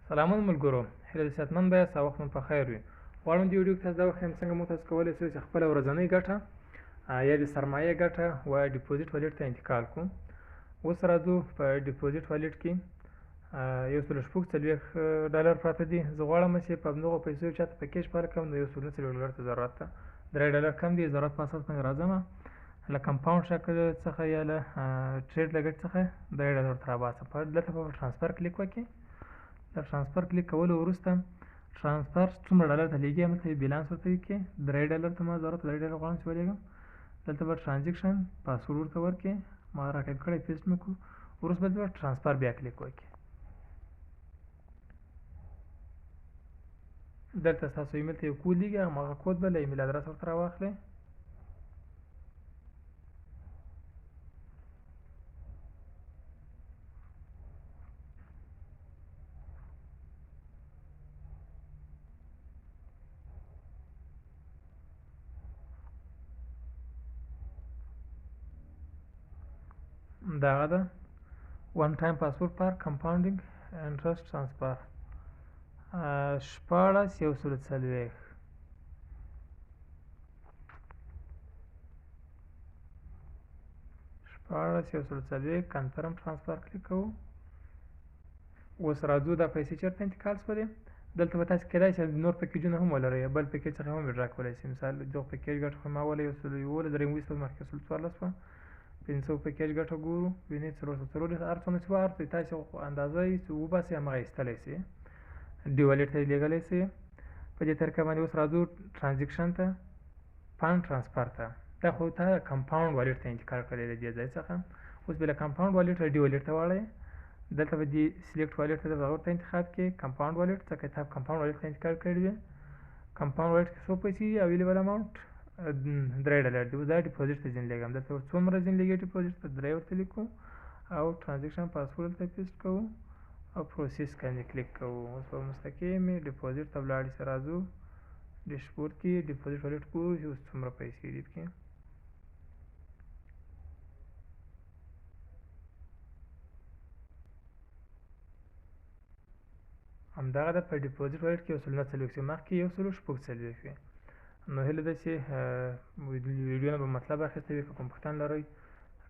سلامونه ملګرو، هیله ده صحتمند به یاست او وخت مو په خیر وي. غواړم دې ویډیو کې تاسو دا وښیم څنګه موږ تاسو کولی شو چې خپله ورځنۍ ګټه یا د سرمایې ګټه و deposit wallet ته انتقال کړو. اوس راځو په deposit wallet کې 146 ډالر پراته دي. زه غواړم چې په همدغو پیسو یو چاته په cash ورکړم، نو 149 ډالر ته ضرورت ده، 3 ډالر کم دي. ضرورت په اساس باندې راځم له compound شکل څخه یا له trade له ګټې څخه 3 ډالر ته راباسم. په دلته په transfer کلیک وکړئ. د transfer کلیک کولو وروسته transfer څومره ډالر ته لیږي، همدلته بیلانس ورته لیکي. 3 ډالر ته ما ضرورت، 3 ډالر غواړم چې ولیږم. دلته به transaction password ورته ورکړي، ما را ټایپ کړی، paste مې کړو. وروسته به transfer بیا کلیک وکړي. دلته ستاسو ایمیل ته یو کوډ لیږي، هماغه کوډ به له ایمیل ادرس ورته راواخلئ. دغه ده one time password for compounding interest transfer، 16 140. 16 140. Confirm transfer کلیک کوو. اوس راځو دا پیسې چېرته انتقال شولې. دلته به تاسو کېدای شي نور پکیجونه هم ولرئ، بل پکیج څخه هم withdraw کولی شئ. مثال دغه پکیج ګټه خو ما وله 111، دریم ویسته مخکې 114 وه. 500 پکیج ګټه ګورو، وینئ 414. هر څومره چې وه، هر څه تاسو اندازه یې چې وباسئ همغه ایستلی شئ، ډي wallet ته یې لېږلی شئ په دې طریقه باندې. اوس راځو transaction ته، fund transfer ته. دا خو تا Compound wallet ته انتقال کړی له دې ځای څخه. اوس به له Compound wallet ډي wallet ته واړئ. دلته به دې select wallet ته دغه ورته انتخاب کړې، Compound wallet ځکه تا Compound wallet ته انتقال کړی وي. Compound wallet کې څو پیسې دي؟ Available amount 3 dollar دي. اوس دا deposit ته ځینې لېږم. دلته څومره ځینې لېږي deposit ته، درې ورته لیکو او transaction password ته paste کوو او process باندې کلیک کوو. اوس به مستقیم deposit ته ولاړ شي. راځو dashboard کې deposit wallet ګورو چې اوس څومره پیسې دي پکې. همدغه ده، په deposit wallet کې 149 مخکې 146 وي. نو هیله ده چې ویډیو نه به مطلب اخیستی وي. که کوم پوښتنه لرئ،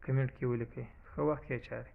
کمنټ کې ولیکئ. ښه وخت، ښې چارې.